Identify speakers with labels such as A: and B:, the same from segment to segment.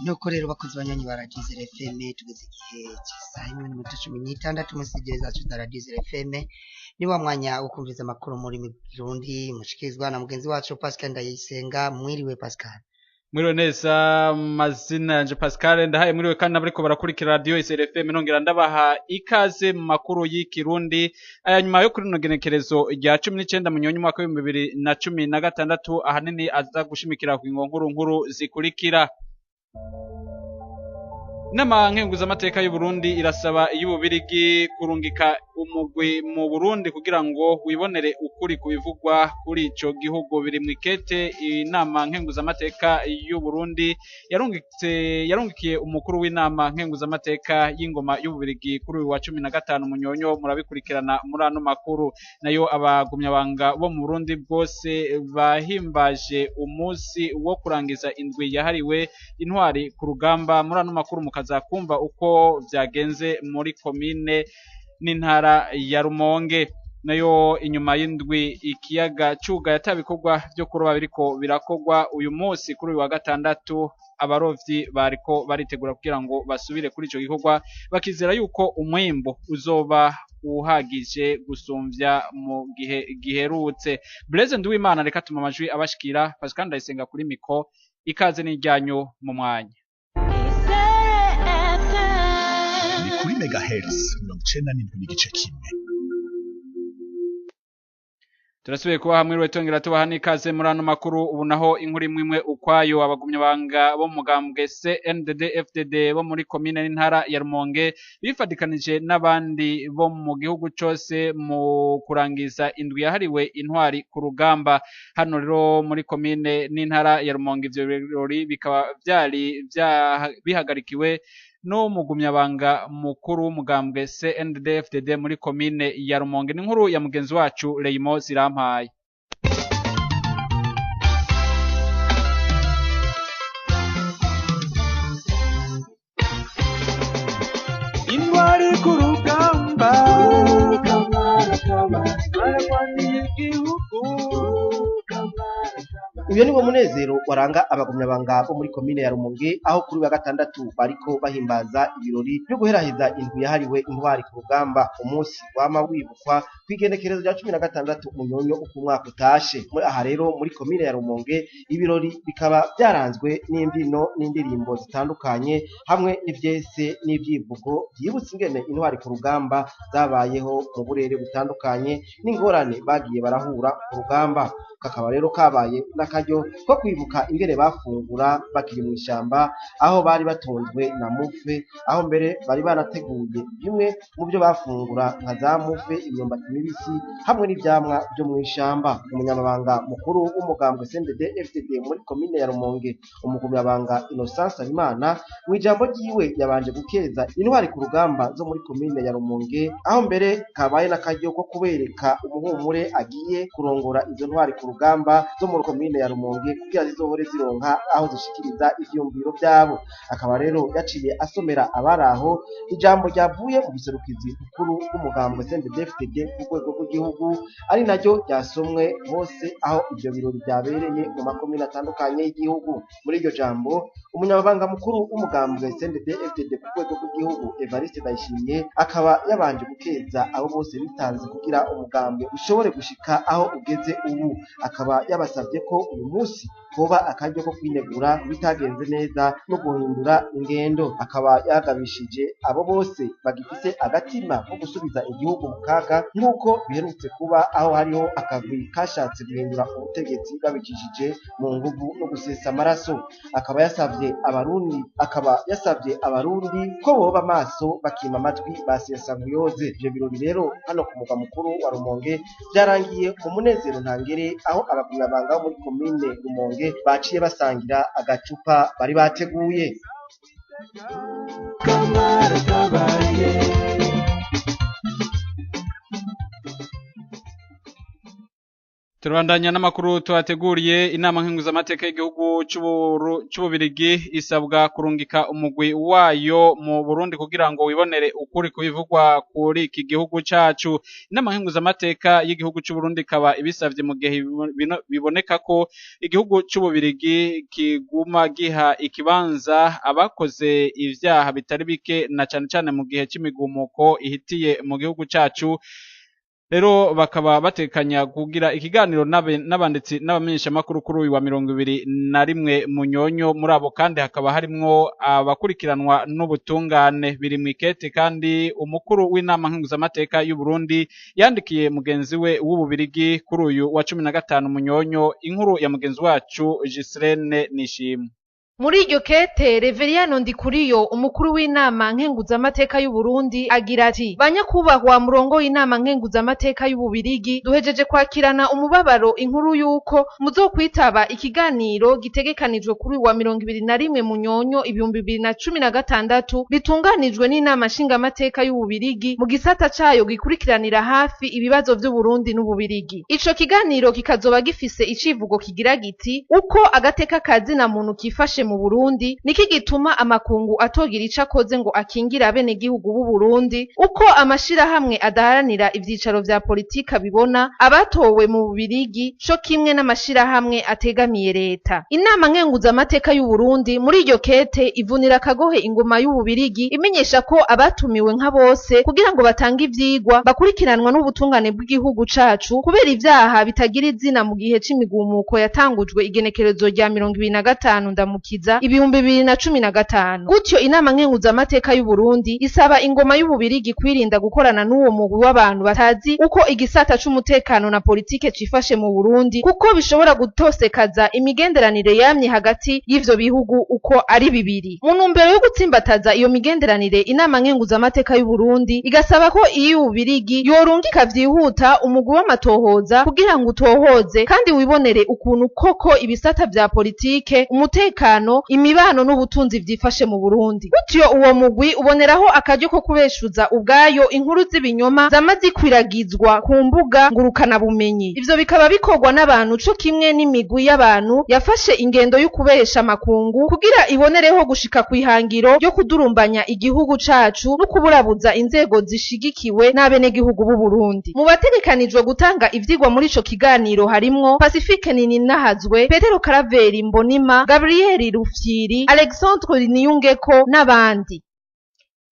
A: Nuko rero bakozi banywanyi ba Radio Izere FM, tugeze igihe cy'isaha 1:16 muri studio zacu za Radio Izere FM. Ni wa mwanya wo kumviriza amakuru muri Kirundi mushikirizwa na mugenzi wacu Pascal Ndayisenga. Mwiriwe Pascal.
B: Mwiriwe neza, mazina yanje Pascal ndahaye mwiriwe kandi abariko barakurikira Radio Izere FM, nongera ndabaha ikaze mu makuru y'ikirundi aya nyuma yo kuri rino genekerezo rya 19 Munyonyo umwaka w'2016, ahanini aza gushimikira ku ngingo nkuru nkuru zikurikira. Inama nkenguzamateka y'u Burundi irasaba iy'Ububirigi kurungika umugwi mu Burundi kugira ngo wibonere ukuri ku bivugwa kuri ico gihugu. Biri mw'ikete inama nkenguzamateka y'u Burundi yarungikiye umukuru w'inama nkenguzamateka y'ingoma y'Ububirigi kuri uyu wa 15 Munyonyo. Murabikurikirana muri ano makuru. Nayo abagumyabanga bo mu Burundi bwose bahimbaje umunsi wo kurangiza indwi yahariwe intwari ku rugamba. Muri ano makuru mukaza kumva uko vyagenze muri komine n'intara ya Rumonge. Nayo inyuma y'indwi ikiyaga cugaye ata bikorwa vyo kuroba biriko birakorwa, uyu munsi kuri uyu wa gatandatu abarovyi bariko baritegura kugira ngo basubire kuri ico gikorwa, bakizera yuko umwimbu uzoba uhagije gusumvya mu gihe giherutse. Blaise Nduwimana reka tuma amajwi abashikira. Pascal Ndayisenga kuri miko, ikaze n'iryanyu mu mwanya.
C: Ni kuri megahertz 97.1.
B: Turasubiye kuba hamwe rwe tongera tubaha n'ikaze muri ano makuru. Ubu naho inkuru imwe imwe ukwayo. Abagumyabanga bo mu mugambwe CNDD FDD bo muri komine n'intara ya Rumonge bifadikanije n'abandi bo mu gihugu cose mu kurangiza indwi yahariwe intwari ku rugamba. Hano rero muri komine n'intara ya Rumonge ivyo birori bikaba vyari bihagarikiwe n'umugumyabanga mukuru w'umugambwe CNDD FDD muri komine ya Rumonge. Ni inkuru ya mugenzi wacu Reymo Zirampaye.
D: Intwari ku rugamba barwaniye igihugu.
E: Uyo niwo munezero waranga abagumyabanga bo muri komine ya Rumonge, aho kuri wa gatandatu bariko bahimbaza ibirori byo guheraheza indwi yahariwe intwari ku rugamba, umunsi wama wibukwa kw'igenekerezo rya 16 Munyonyo uko umwaka utashe. Muri aha rero muri komine ya Rumonge ibirori bikaba byaranzwe n'imbyino n'indirimbo zitandukanye hamwe n'ivyese n'ivyivugo vyibutsa ingene intwari ku rugamba zabayeho mu burere butandukanye n'ingorane bagiye barahura ku rugamba. Kakaba rero kabaye n'akaryo ko kwibuka ingene bafungura bakiri mw'ishamba, aho bari batunzwe na mufe, aho mbere bari barateguye bimwe mu byo bafungura nka za mufe, imyumbati mibisi hamwe n'ivyamwa vyo mw'ishamba. Umunyamabanga mukuru w'umugambwe CNDD FDD muri komine ya Rumonge, umugumyabanga Innocent Nsabimana, mw'ijambo ryiwe yabanje gukeza intwari ku rugamba zo muri komine ya Rumonge, aho mbere kabaye n'akaryo ko kubereka umuhumure agiye kurongora izo ntwari ku rugamba zo muri komine ya Rumonge kugira zizohore zironka aho zishikiriza ivyumviro vyabo. Akaba rero yaciye asomera abaraho ijambo ryavuye mu buserukizi bukuru bw'umugambwe CNDD-FDD ku rwego rw'igihugu, ari naryo ryasomwe hose aho ivyo birori vyabereye mu makomine atandukanye y'igihugu. Muri iryo jambo umunyamabanga mukuru w'umugambwe CNDD-FDD ku rwego rw'igihugu Evariste Ndayishimiye akaba yabanje gukeza abo bose bitanze kugira umugambwe ushobore gushika aho ugeze ubu. Akaba yabasavye ko uyu munsi koba akaryo ko kwinegura bitagenze neza no guhindura ingendo. Akaba yagabishije abo bose bagifise agatima ko gusubiza igihugu mu kaga nk'uko biherutse kuba, aho hariho akagwi kashatse guhindura ubutegetsi babicishije mu nguvu no gusesa amaraso. Akaba yasavye abarundi ko boba maso bakima amatwi ba Nkuyoze. Ivyo birori rero hano ku mugwa mukuru wa Rumonge vyarangiye mu munezero ntangere, aho abagumyabanga bo muri komine Rumonge baciye basangira agacupa bari bateguye.
D: Kamara kabaye.
B: Turabandanya n'amakuru tuhateguriye. Inama nkenguzamateka y'igihugu c'Ububirigi isabwa kurungika umugwi wayo mu Burundi kugira ngo wibonere ukuri kubivugwa kuri iki gihugu cacu. Inama nkenguzamateka y'igihugu c'Uburundi ikaba ibisavye mu gihe biboneka ko igihugu c'Ububirigi kiguma giha ikibanza abakoze ivyaha bitari bike, na cane cane mu gihe c'imigumuko ihitiye mu gihugu cacu. Rero bakaba batekanya kugira ikiganiro n'abanditsi n'abamenyeshamakuru kuri uyu wa 21 Munyonyo. Muri abo kandi hakaba harimwo abakurikiranwa n'ubutungane. Biri mw'ikete kandi umukuru w'inama nkenguzamateka y'u Burundi yandikiye mugenzi we w'Ububirigi kuri uyu wa 15 Munyonyo. Inkuru ya mugenzi wacu Gislene Nishimwe.
F: Muri iryo kete, Reveriyano Ndikuriyo, umukuru w'inama nkenguzamateka y'u Burundi, agira ati: "Banyakubahwa murongo w'inama nkenguzamateka y'Ububirigi, duhejeje kwakirana umubabaro inkuru y'uko muzokwitaba ikiganiro gitegekanijwe kuri uyu wa 21 Munyonyo 2016, bitunganijwe n'inama nshingamateka y'Ububirigi mu gisata cayo gikurikiranira hafi ibibazo vy'Uburundi n'Ububirigi. Ico kiganiro kikazoba gifise icivugo kigira giti: uko agateka ka zina muntu kifashe mu Burundi, niki gituma amakungu atogira ico akoze ngo akingire abenegihugu b'u Burundi, uko amashirahamwe adaharanira ivyicaro vya politika bibona abatowe mu Bubirigi co kimwe n'amashirahamwe ategamiye leta." Inama nkenguzamateka y'u Burundi muri iryo kete ivunira akagohe ingoma y'Ububirigi, imenyesha ko abatumiwe nka bose kugira ngo batange ivyigwa bakurikiranwa n'ubutungane bw'igihugu cacu kubera ivyaha bitagira izina mu gihe c'imigumuko yatangujwe igenekerezo rya 25 Ndamukiza 2015. Gutyo inama nkenguzamateka y'u Burundi isaba ingoma y'Ububirigi kwirinda gukorana n'uwo mugwi w'abantu batazi uko igisata c'umutekano na politike cifashe mu Burundi, kuko bishobora gutosekaza imigenderanire yamye hagati y'ivyo bihugu uko ari bibiri. Mu ntumbero yo gutsimbataza iyo migenderanire, inama nkenguzamateka y'u Burundi igasaba ko iyo Ububirigi yorungika vyihuta umugwi w'amatohoza kugira ngo utohoze kandi wibonere ukuntu koko ibisata vya politike, umutekano, imibano n'ubutunzi vyifashe mu Burundi. Gutyo uwo mugwi uboneraho akaryo ko kubeshuza ubwayo inkuru z'ibinyoma zama zikwiragizwa ku mbuga ngurukanabumenyi. Ivyo bikaba bikorwa n'abantu co kimwe n'imigwi y'abantu yafashe ingendo yo kubesha amakungu kugira ibonereho gushika kw'ihangiro ryo kudurumbanya igihugu cacu no kuburabuza inzego zishigikiwe n'abenegihugu b'u Burundi. Mu bategekanijwe gutanga ivyigwa muri ico kiganiro harimwo Pacifique Nininahazwe, Petero Karaveri Mbonima, Gabriel Rufyiri, Alexandre Niyungeko n'abandi.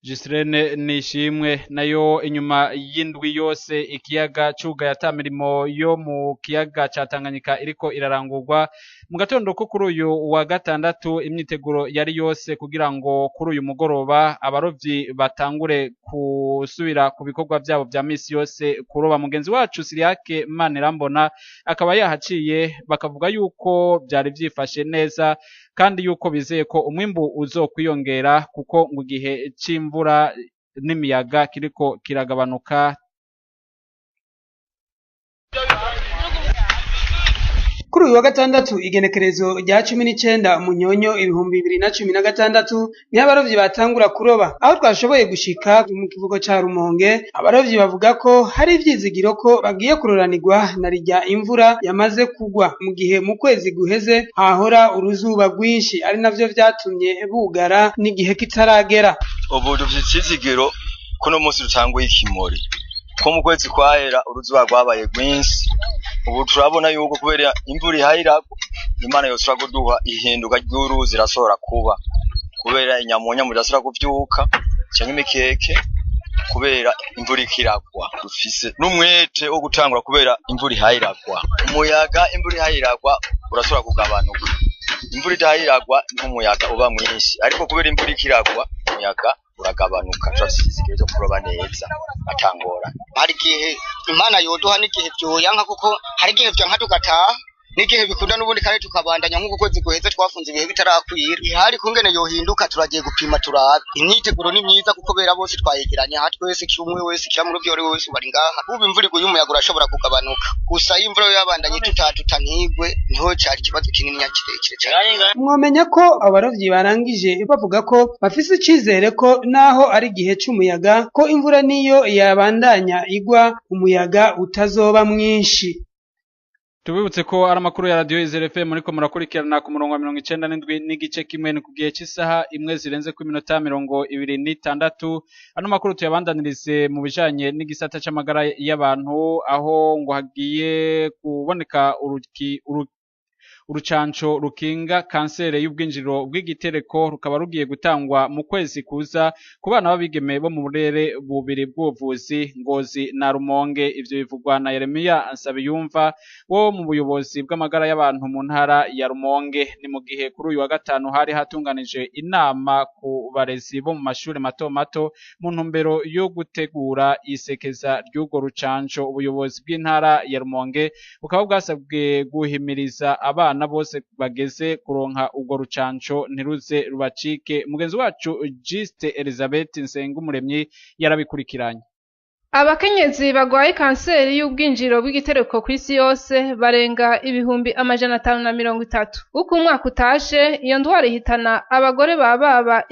B: Gislene Nishimwe. Nayo inyuma y'indwi yose ikiyaga cugaye ata mirimo yo mu kiyaga ca Tanganyika iriko irarangurwa, mu gatondo ko kuri uyu wa gatandatu imyiteguro yari yose kugira ngo kuri uyu mugoroba abarovyi batangure gusubira ku bikorwa vyabo vya misi yose kuroba. Mugenzi wacu Siriake Manirambona akaba yahaciye, bakavuga yuko vyari vyifashe neza kandi yuko bizeye ko umwimbu uzokwiyongera kuko ngo igihe c'imvura n'imiyaga kiriko kiragabanuka.
G: Kuri uyu wa gatandatu igenekerezo rya 19 Munyonyo 2016 niho abarovyi batangura kuroba. Aho twashoboye gushika mu kivuko ca Rumonge, abarovyi bavuga ko hari ivyizigiro ko bagiye kuroranirwa na rirya imvura yamaze kugwa, mu gihe mu kwezi guheze hahora uruzuba rwinshi, ari navyo vyatumye bugara n'igihe kitaragera.
H: Ubu dufite ivyizigiro ko uno munsi dutanguye ikimori, ko mu kwezi kwahera uruzuba rwabaye rwinshi. Ubu turabona yuko kubera imvura ihaye iragwa, Imana yosubira kuduha ihinduka ry'uruzi irashobora kuba, kubera inyamunyamu irashobora kuvyuka canke imikeke kubera imvura iriko iragwa. Dufise n'umwete wo gutangura kubera imvura ihaye iragwa. Umuyaga imvura ihaye iragwa urashobora kugabanuka, imvura idahaye iragwa niho umuyaga uba mwinshi, ariko kubera imvura iriko iragwa umuyaga uragabanuka. Turafise ivyizigiro vyo kuroba neza atangorane.
I: Hari igihe Imana yoduha n'igihe vyoyanka, kuko hari igihe vyanka tugataha, n'igihe bikunda n'ubundi kandi tukabandanya. Nk'uko ukwezi guheze twafunze ibihe bitarakwira, ihari kungene yohinduka turagiye gupima turabe. Imyiteguro ni myiza kuko bera bose twayegeranye aha twese, kimwe wese kira muri vyo wese bari ngaha. Ubu imvura iguye umuyaga urashobora kugabanuka, gusa iyo imvura yabandanye tutatuta ntigwe niho cari ikibazo kinini kirekire cyane.
G: Mwomenya ko abarovyi barangije bavuga ko bafise icizere ko naho ari igihe c'umuyaga, ko imvura niyo yabandanya igwa umuyaga utazoba mwinshi.
B: Tubibutse ko ari amakuru ya Radio Izere FM muriko murakurikirana ku murongo wa 97.1 ni ku gihe cy'isaha imwe zirenze ku minota 26. Ano makuru tuyabandanirize mu bijanye n'igisata c'amagara y'abantu, aho ngo hagiye kuboneka urucanco rukinga kansere y'ubwinjiriro bw'igitereko, rukaba rugiye gutangwa mu kwezi kuza ku bana b'abigeme bo mu burere bubiri bw'ubuvuzi Ngozi na Rumonge. Ivyo bivugwa na Yeremiya Nsabiyumva wo mu buyobozi bw'amagara y'abantu mu ntara ya Rumonge. Ni mu gihe kuri uyu wa gatanu hari hatunganije inama ku barezi bo mu mashuri mato mato mu ntumbero yo gutegura isekeza ry'urwo rucanco. Ubuyobozi bw'intara ya Rumonge bukaba bwasabwe guhimiriza abana bose bageze kuronka urwo rucanco ntiruze rubacike. Mugenzi wacu Juste Elizabeth Nsengumuremyi yarabikurikiranye.
J: Abakenyezi bagwaye kanseri y'ubwinjiriro bw'igitereko kw'isi yose barenga 530,000. Uko umwaka utashe, iyo ndwara ihitana abagore bababa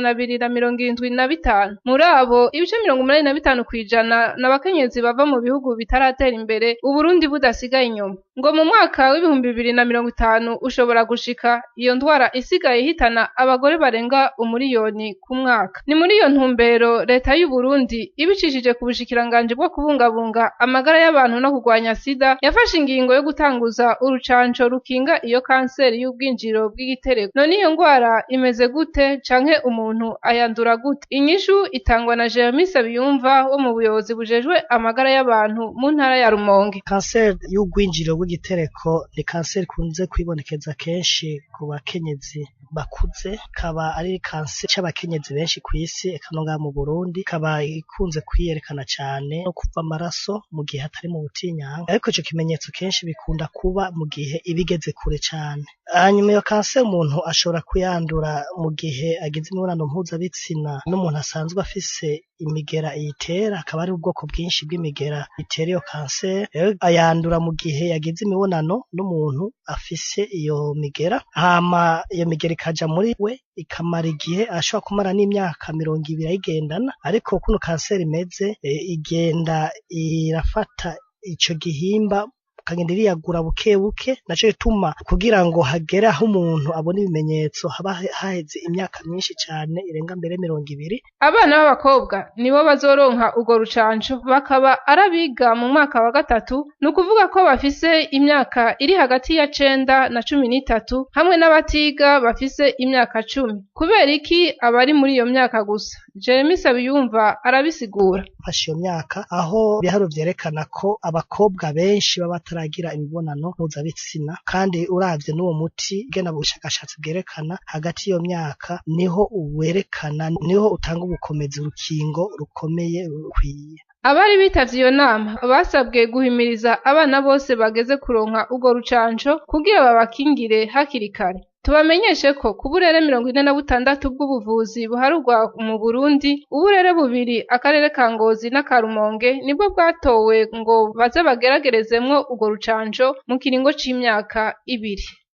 J: 275,000. Muri abo, ibice 85% n'abakenyezi bava mu bihugu bitaratera imbere, Uburundi budasigaye inyuma. Ngo mu mwaka w'2050 ushobora gushika iyo ndwara isigaye ihitana abagore barenga 1 miliyoni ku mwaka. Ni muri iyo ntumbero leta y'u Burundi ibicishije ku bushikiranganji bwo kubungabunga amagara y'abantu no kurwanya sida yafashe ingingo yo gutanguza urucanco rukinga iyo kanseri y'ubwinjiriro bw'igitereko. None iyo ndwara imeze gute canke umuntu ayandura gute? Inyishu itangwa na Jeremy Sabiyumva wo mu buyobozi bujejwe amagara y'abantu mu ntara ya Rumonge.
K: Kanseri y'ubwinjiriro bw'igitereko ni kanseri ikunze kwibonekeza kenshi ku bakenyezi bakuze, ikaba ari kanseri c'abakenyezi benshi kw'isi, eka no ngaha mu Burundi ikaba ikunze kwiyerekana cane no kuva amaraso mu gihe atari mu butinyanka, ariko ico kimenyetso kenshi bikunda kuba mu gihe iba igeze kure cane. Hanyuma iyo kanseri umuntu ashobora kuyandura mu gihe agize imibonano mpuzabitsina n'umuntu asanzwe afise imigera iyitera, hakaba hari ubwoko bwinshi bw'imigera itera iyo kanseri. Rero ayandura mu gihe yagize imibonano n'umuntu afise iyo migera, hama iyo migera ikaja muri we ikamara igihe, ashobora kumara n'imyaka 20 ayigendana. Ariko kuno kanseri imeze, igenda irafata ico gihimba ikagenda iriyagura buke buke, naco gituma kugira ngo hagere aho umuntu abona ibimenyetso haba haheze imyaka myinshi cane irenga mbere 20.
J: Abana b'abakobwa nibo bazoronka urwo rucanco, bakaba ari abiga mu mwaka wa gatatu, ni ukuvuga ko bafise imyaka iri hagati ya 9 na 13, hamwe n'abatiga bafise imyaka 10. Kubera iki abari muri iyo myaka gusa? Jeremy Sabiyumva arabisigura.
K: Mfashe iyo myaka, aho ibiharuro vyerekana ko abakobwa benshi baba bataragira imibonano mpuzabitsina, kandi uravye n'uwo muti gena ubushakashatsi bwerekana hagati y'iyo myaka niho uwerekana, niho utanga ubukomezi, urukingo rukomeye rukwiye.
J: Abari bitavye iyo nama basabwe guhimiriza abana bose bageze kuronka urwo rucanco kugira babakingire hakiri kare. Tubamenyeshe ko ku burere 46 bw'ubuvuzi buharurwa mu Burundi, uburere bubiri, akarere ka Ngozi n'aka Rumonge, nibwo bwatowe ngo baze bageragerezemwo urwo rucanco mu kiringo c'imyaka 2.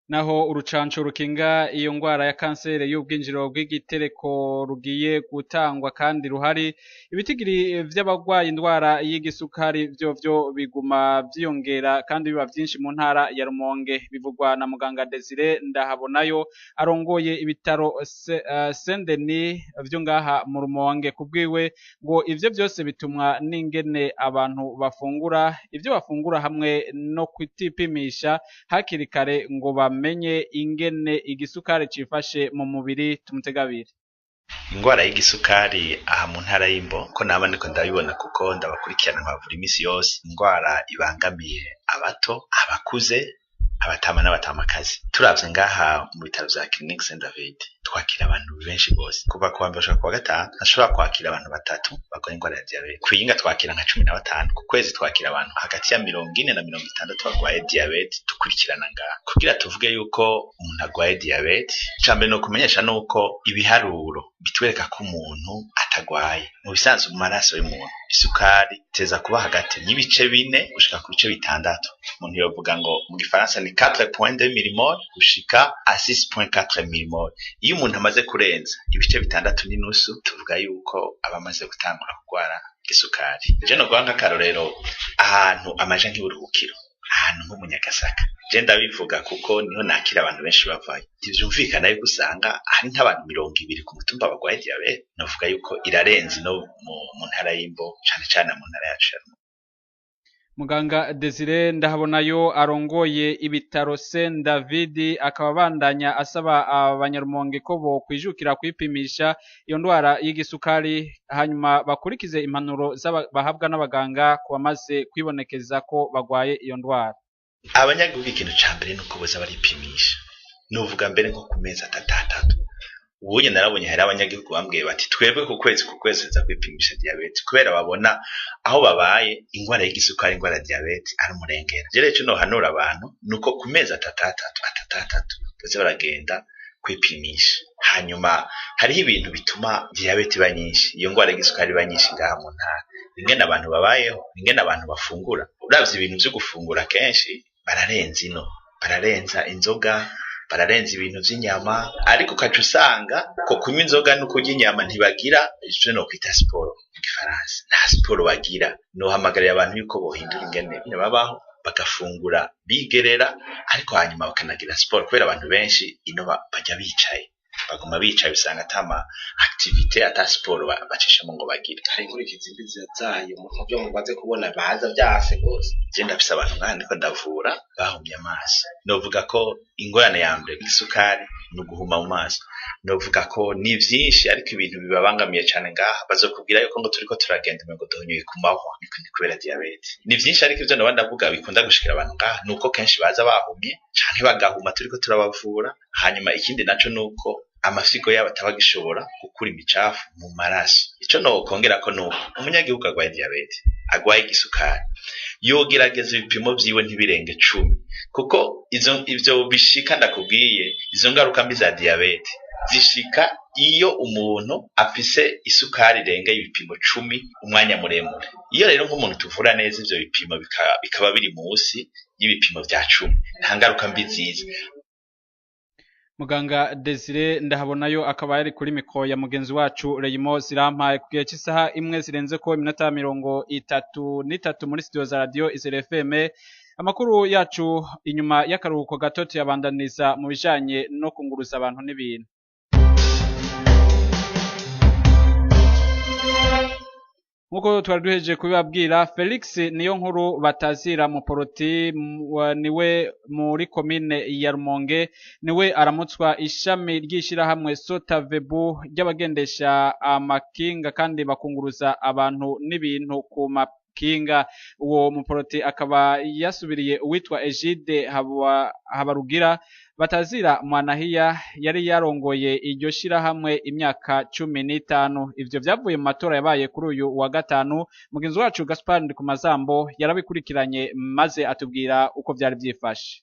B: Naho urucanco rukinga iyo ngwara ya kanseri y'ubwinjiriro bw'igitereko rugiye gutangwa kandi ruhari, ibitigiri vy'abagwaye indwara y'igisukari vyovyo biguma vyiyongera kandi biba vyinshi mu ntara ya Rumonge, bivugwa na muganga Desire Ndahabonayo arongoye ibitaro Saint Denis vyo ngaha mu Rumonge. Kubwiwe ngo ivyo vyose bitumwa n'ingene abantu bafungura, ivyo bafungura hamwe no kutipimisha hakiri kare ngo bamenye ingene igisukari cifashe mu mubiri. Tumutegabire.
L: Ingwara y'igisukari aha mu ntara y'Imbo, ko naba ndiko ndabibona kuko ndabakurikirana nkabavura imisi yose, ingwara ibangamiye abato, abakuze, abatama n'abatamakazi. Turavye ngaha mu bitaro vya Clinique Saint David twakira abantu benshi gose, kuva kuwa mbere gushika kuwa gatanu ntashobora kwakira abantu batatu barwaye ingwara ya diyabete. Kwiyinga twakira nka 15, ku kwezi twakira abantu hagati ya 40 na 60 barwaye diyabete dukurikirana ngaha. Kugira tuvuge yuko umuntu arwaye diyabete, icambere ni ukumenyesha nuko ibiharuro bitwereka ko umuntu atagwaye. Mu bisanzwe mu maraso y'umuntu isukari iteza kuba hagati y'ibice 4 gushika ku bice 6. Umuntu yovuga ngo mu gifaransa ni 4.2 millimole gushika a 6.4 millimole. Iyo umuntu amaze kurenza ibice 6.5, tuvuga yuko aba amaze gutangura kurwara isukari. Je noguha nk'akarorero ahantu amaja nk'iburuhukiro Ahantu nko mu Nyagasaka, je ndabivuga kuko niho nakira abantu benshi bavayo, ntivyumvikana yuko usanga hari nk'abantu 20 ku mutumba bagwaye diyabete. Novuga yuko irarenze no mu ntara y'Imbo, cane cane mu ntara yacu ya Rumonge.
B: Muganga Desire Ndahabonayo arongoye ibitaro Saint David akaba abandanya asaba abanyarumonge ko bokwijukira kwipimisha iyo ndwara y'igisukari, hanyuma bakurikize impanuro bahabwa n'abaganga ku bamaze kwibonekeza ko bagwaye iyo ndwara.
L: Abanyagihugu ikintu ca mbere nuko boza baripimisha, novuga mbere nko ku mezi atatu atatu. Ubunye narabonye hari abanyagihugu bambwiye bati twebwe ku kwezi ku kwezi tuza kwipimisha diyabete, kubera babona aho babaye ingwara y'igisukari, ingwara ya diyabete ari umurengera. Je rero ico nohanura abantu nuko ku mezi atatu atatu atatu atatu boza baragenda kwipimisha. Hanyuma hariho ibintu bituma diyabete iba nyinshi, iyo ngwara y'igisukari iba nyinshi ngaha mu ntara: ingene abantu babayeho, ingene abantu bafungura. Uravye ibintu vyo gufungura kenshi bararenza ino, bararenza inzoga, bararenza ibintu vy'inyama, ariko ukaca usanga ko kunywa inzoga no kurya inyama ntibagira ivyo nokwita siporo mu gifaransa, nta siporo bagira. Nohamagarira abantu yuko bohindura ingene babaho, bagafungura bigerera, ariko hanyuma bakanagira siporo, kubera abantu benshi ino bajya bicaye, baguma bicaye, usanga ata ma activité, ata siporo bacishamo ngo bagire.
E: Hari inkurikizi mbi zayo mu byo mumaze kubona baza vyase gose?
L: Je ndafise abantu ngaha ndiko ndavura bahumye amaso. Novuga ko ingorane ya mbere y'isukari ni uguhuma mu maso. Novuga ko ni vyinshi, ariko ibintu bibabangamiye cane ngaha bazokubwira yuko ngo turiko turagenda umengo duhonyoye ku mahwa, ni kubera diyabete. Ni vyinshi, ariko ivyo noba ndavuga bikunda gushikira abantu ngaha nuko kenshi baza bahumye canke bagahuma turiko turabavura. Hanyuma ikindi naco nuko amafyigo yabo ataba agishobora gukura imicafu mu maraso. Ico nokongerako nuko umunyagihugu agwaye diyabete, agwaye igisukari, yogerageza ibipimo vyiwe ntibirenge 10, kuko izo ivyo bishika ndakubwiye, izo ngaruka mbi za diyabete zishika iyo umuntu afise isukari irenga ibipimo 10 umwanya muremure. Iyo rero nk'umuntu tuvura neza ivyo bipimo bikaba biri musi y'ibipimo vya 10, nta ngaruka mbi ziza.
B: Muganga Desire Ndahabonayo akaba yari kuri mikro ya mugenzi wacu Reyimo Zirampaye. Ku gihe cy'isaha 1 zirenze ko iminota 33 muri studio za radio Izere FM. Amakuru yacu inyuma y'akaruhuko gato tuyabandaniza mu bijanye no kunguruza abantu n'ibintu. Nkuko twari duhejeje kubibabwira, Felix niyo nkuru batazira muporoti niwe muri komine ya Rumonge, niwe aramutswa ishami ry'ishirahamwe Sotavebu ry'abagendesha amakinga kandi bakunguruza abantu n'ibintu ku makinga. Uwo muporoti akaba yasubiriye uwitwa Egide Habarugira batazira Mwanahiya yari yarongoye iryo shirahamwe imyaka 15. Ivyo vyavuye mu matora yabaye kuri uyu wa gatanu. Mugenzi wacu Gaspard Ndikumazambo yarabikurikiranye maze atubwira uko vyari vyifashe.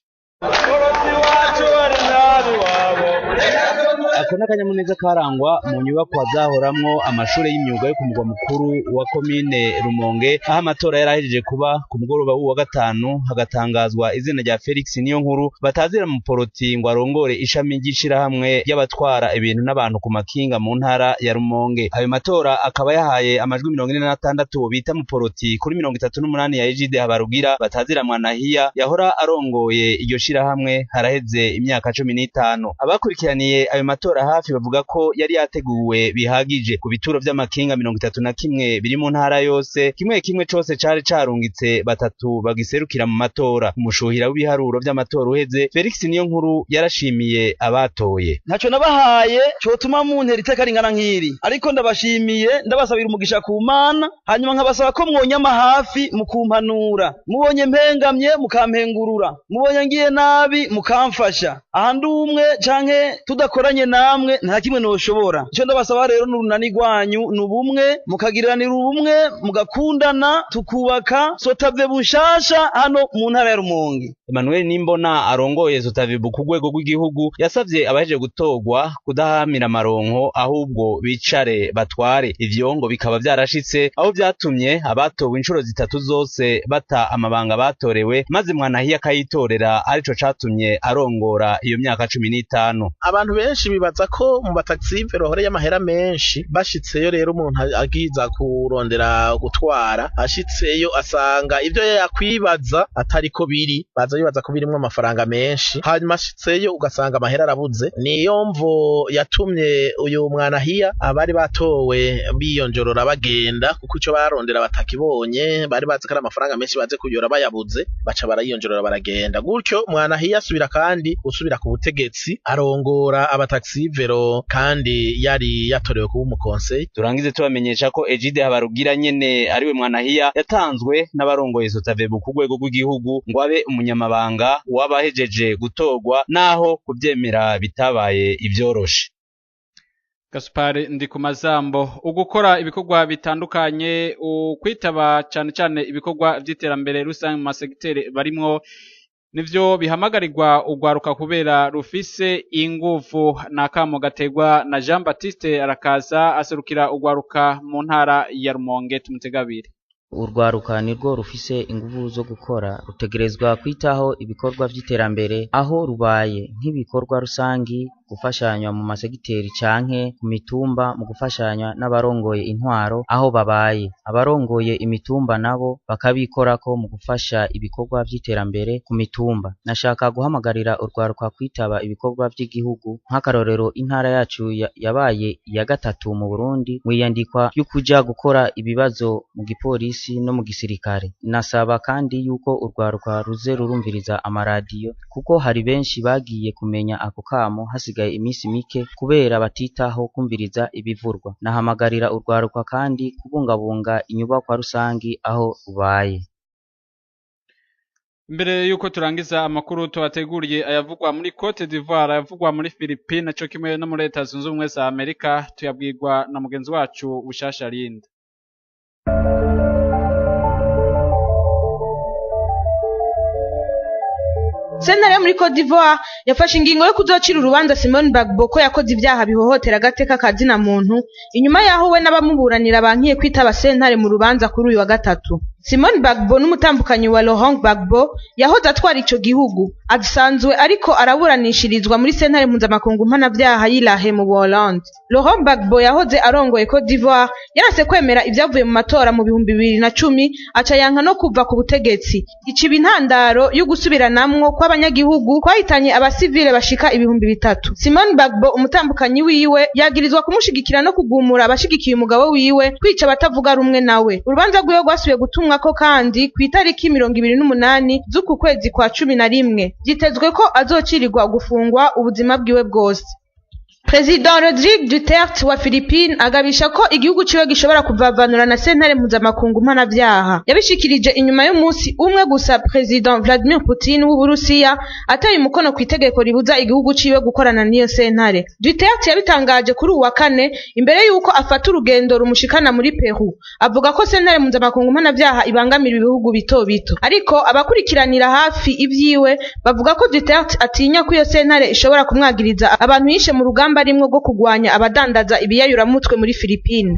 M: Ako n'akanyamuneza karangwa mu nyubakwa zahoramwo amashure y'imyuga yo ku mugwa mukuru wa komine Rumonge, aho amatora yarahejeje kuba ku mugoroba w'uwa gatanu, hagatangazwa izina rya Felix Niyonkuru batazira muporoti ngo arongore ishami ry'ishirahamwe ry'abatwara ibintu n'abantu ku makinga mu ntara ya Rumonge. Ayo matora akaba yahaye amajwi 46 bita muporoti kuri 38 ya Egide Habarugira batazira Mwanahiya yahora arongoye iryo shirahamwe haraheze imyaka 15. Abakurikiraniye ayo matora hafi bavuga ko yari yateguwe bihagije. Ku bituro vy'amakinga 31 biri mu ntara yose, kimwe kimwe cose cari carungitse batatu bagiserukira mu matora. Umushuhira w'ibiharuro vy'amatora uheze, Felix Niyonkuru, yarashimiye abatoye.
N: Ntaco nabahaye cotuma muntera iteka ringana nk'iri, ariko ndabashimiye, ndabasabira umugisha ku Mana, hanyuma nkabasaba ko mwonyama hafi mukumpanura, mubonye mpengamye mukampengurura, mubonye ngiye nabi mukamfasha. Aha ndi umwe canke tudakoranye namwe nta kimwe noshobora. Ico ndabasaba rero n'urunani rwanyu ni ubumwe, mukagiriranira ubumwe, mugakundana, tukubaka Sotave bushasha hano mu ntara ya Rumonge.
M: Emmanuel Nimbona arongoye Sotavebu ku rwego rw'igihugu yasavye abahejeje gutorwa kudahamira amaronko ahubwo bicare batware. Ivyo ngo bikaba vyarashitse aho vyatumye abatowe incuro zitatu zose bata amabanga batorewe, maze Mwanahiya akayitorera, arico catumye arongora iyo myaka 15.
O: Abantu benshi bibaza ko mu bataxivero horeye amahera menshi, bashitseyo rero umuntu agiza kurondera gutwara, ashitseyo asanga ivyo yakwibaza atariko biri, baza bibaza ko birimwo amafaranga menshi, hanyuma ashitseyo ugasanga amahera arabuze. Niyo mvo yatumye uyu Mwanahiya abari batowe biyonjorora bagenda, kuko ico barondera batakibonye, bari bazi ko ari amafaranga menshi baze kuyora bayabuze, baca barayiyonjorora baragenda. Gutyo Mwanahiya asubira kandi usubira ku butegetsi, arongora abataxivero kandi yari yatorewe kuba umukonseye.
M: Turangize tubamenyesha ko Egide Habarugira nyene ariwe Mwanahiya yatanzwe n'abarongoye Sotavebu ku rwego rw'igihugu ngo abe umunyamabanga w'abahejeje gutorwa, naho kuvyemera bitabaye ivyoroshe.
B: Gaspar Ndikumazambo. Ugukora ibikorwa bitandukanye, ukwitaba cane cane ibikorwa vy'iterambere rusange mu masegitere barimwo, nivyo bihamagarirwa ugwaruka kubera rufise inguvu. Nakamo gategwa na Jean Baptiste Arakaza aserukira ugwaruka mu ntara ya Rumonge. Tumutegabire.
P: Urwaruka nirwo rufise inguvu zo gukora, rutegerezwa kwitaho ibikorwa vy'iterambere aho rubaye, nk'ibikorwa rusangi, gufashanya mu masegiteri canke ku mitumba, mu gufashanya n'abarongoye intwaro aho babaye. Abarongoye imitumba nabo bakabikorako mu gufasha ibikorwa vy'iterambere ku mitumba. Nashaka guhamagarira urwaruka kwitaba ibikorwa vy'igihugu. Nk'akarorero, intara yacu yabaye iya gatatu mu Burundi mw'iyandikwa ry'ukuja gukora ibibazo mu gipolisi no mu gisirikare. Nasaba kandi yuko urwaruka ruze rurumviriza amaradiyo, kuko hari benshi bagiye kumenya ako kamo hasigaye iminsi mike kubera batitaho kumviriza ibivurwa. Nahamagarira urwaruka kandi kubungabunga inyubakwa rusangi aho rubaye.
B: Mbere yuko turangiza amakuru tubateguriye ayavugwa muri Cote d'Ivoire, ayavugwa muri Philippines co kimwe no muri Leta Zunze Ubumwe za Amerika, tuyabwirwa na mugenzi wacu Bushasha Linda.
Q: Sentare yo muri Cote d'Ivoire yafashe ingingo yo kuzocira urubanza Simone Gbagbo ko yakoze ibyaha bihohotera agateka ka zina muntu, inyuma yaho we n'abamuburanira bankiye kwitaba sentare mu rubanza kuri uyu wa gatatu. Simone Gbagbo n'umutambukanyi wa Laurent Gbagbo yahoze atwara ico gihugu, asanzwe ariko araburanishirizwa muri sentare mpuzamakungu mpanavyaha y'i Lahe mu Buholandi. Laurent Gbagbo yahoze arongoye Cote d'Ivoire yarase kwemera ivyavuye mu matora mu 2010, aca yanka no kuva ku butegetsi. Iciba intandaro yo gusubiranamwo kw'abanyagihugu kwahitanye abasivile bashika 3000. Simone Gbagbo umutambukanyi wiwe yagirizwa kumushigikira no kugumura abashigikiye umugabo wiwe kwica abatavuga rumwe nawe. Urubanza rwiwe rwasubiye gutumwa ko kandi ku itariki 28 z'uku kwezi kwa 11. Vyitezwe ko azocirirwa gufungwa ubuzima bwiwe bwose. President Rodrigue Duterte wa Philippines agabisha ko igihugu ciwe gishobora kuvavanura na sentare mpuzamakungu mpanavyaha. Yabishikirije inyuma y'umunsi umwe gusa President Vladimir Putin w'Uburusiya ateye umukono ku itegeko ribuza igihugu ciwe gukorana n'iyo sentare. Duterte yabitangaje kuri uwa kane imbere y'uko afata urugendo rumushikana muri Peru. Avuga ko sentare mpuzamakungu mpanavyaha ibangamira ibihugu bito bito. Ariko abakurikiranira hafi ivyiwe bavuga ko Duterte atinya ko iyo sentare ishobora kumwagiriza abantu yishe mu rugamba rimwe rwo kugwanya abadandaza ibiyayuramutwe muri Philippines.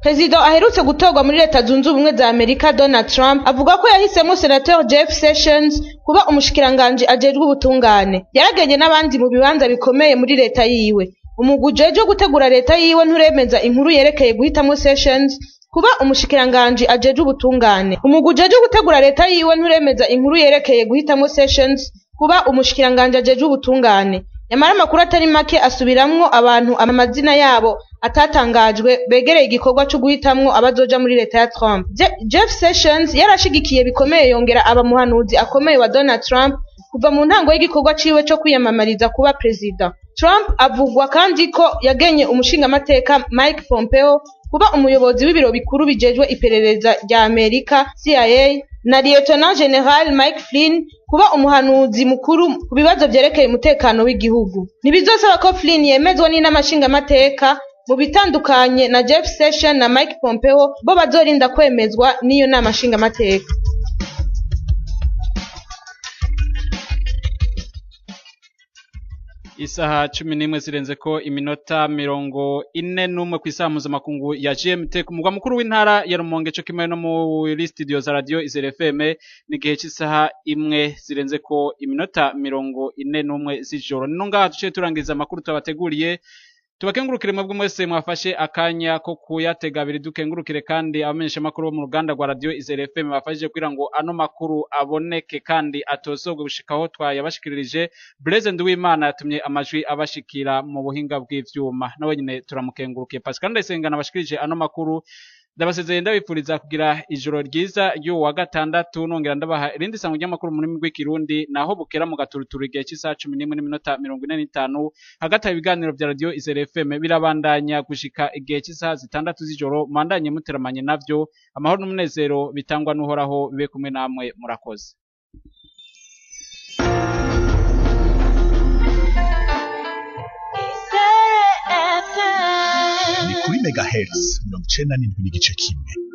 Q: Perezida aherutse gutorwa muri Leta Zunze Ubumwe za Amerika Donald Trump avuga ko yahisemo Senator Jeff Sessions kuba umushikiranganji ajejwe ubutungane. Yaragenye n'abandi mu bibanza bikomeye muri leta yiwe. Umugwi ujejwe gutegura leta yiwe nturemeza inkuru yerekeye guhitamwo Sessions kuba umushikiranganji ajejwe ubutungane. Umugwi ujejwe gutegura leta yiwe nturemeza inkuru yerekeye guhitamwo Sessions kuba umushikiranganji ajejwe ubutungane. Nyamara amakuru atari make asubiramwo abantu amazina yabo atatangajwe begereye igikorwa cyo guhitamwo abazoja muri leta ya Trump. Jeff Sessions yarashigikiye bikomeye yongera aba muhanuzi akomeye wa Donald Trump kuva mu ntango y'igikorwa ciwe cyo kwiyamamariza kuba perezida. Trump avugwa kandi ko yagenye umushingamateka Mike Pompeo kuba umuyobozi w'ibiro bikuru bijejwe iperereza rya Amerika CIA na Lieutenant General Mike Flynn kuba umuhanuzi mukuru ku bibazo vyerekeye umutekano w'igihugu. Ntibizosaba ko Flynn yemezwa n'inama nshingamateka mu bitandukanye na Jeff Sessions na Mike Pompeo bo bazorinda kwemezwa n'iyo nama nshingamateka.
B: Isaha 11 zirenzeko iminota 41 kw'isaha mpuzamakungu ya GMT ku mugwa mukuru w'intara ya Rumonge, co kimwe no muri studio za radio Izere FM ni gihe cy'isaha 1 zirenzeko iminota 41 z'ijoro. Nino ngaha duciye turangiza amakuru tubateguriye. Tubakengurukire mwebwe mwese mwafashe akanya ko kuyatega abiri, dukengurukire kandi abamenyesha makuru bo mu ruganda rwa radio Izere FM bafashije kugira ngo ano makuru aboneke kandi atozogwe gushikaho twayabashikiririje. Blaise Nduwimana yatumye amajwi abashikira mu buhinga bw'ivyuma, nawe nyine turamukengurukiye. Pascal Ndayisenga nabashikirije ano makuru, ndabasezeye ndabipfuriza kugira ijoro ryiza ry'uwo wa gatandatu, nongera ndabaha irindi sango ry'amakuru mu rurimi rw'ikirundi naho bukera mu gaturuturu igihe cy'isaha 11:45. Hagati aho ibiganiro vya radio Izere FM birabandanya gushika igihe cy'isaha 6 z'ijoro, mwandanye muteramanye navyo. Amahoro n'umunezero bitangwa n'Uhoraho bibe kumwe namwe, murakoze.
C: Ni kuri megahertz 97.1.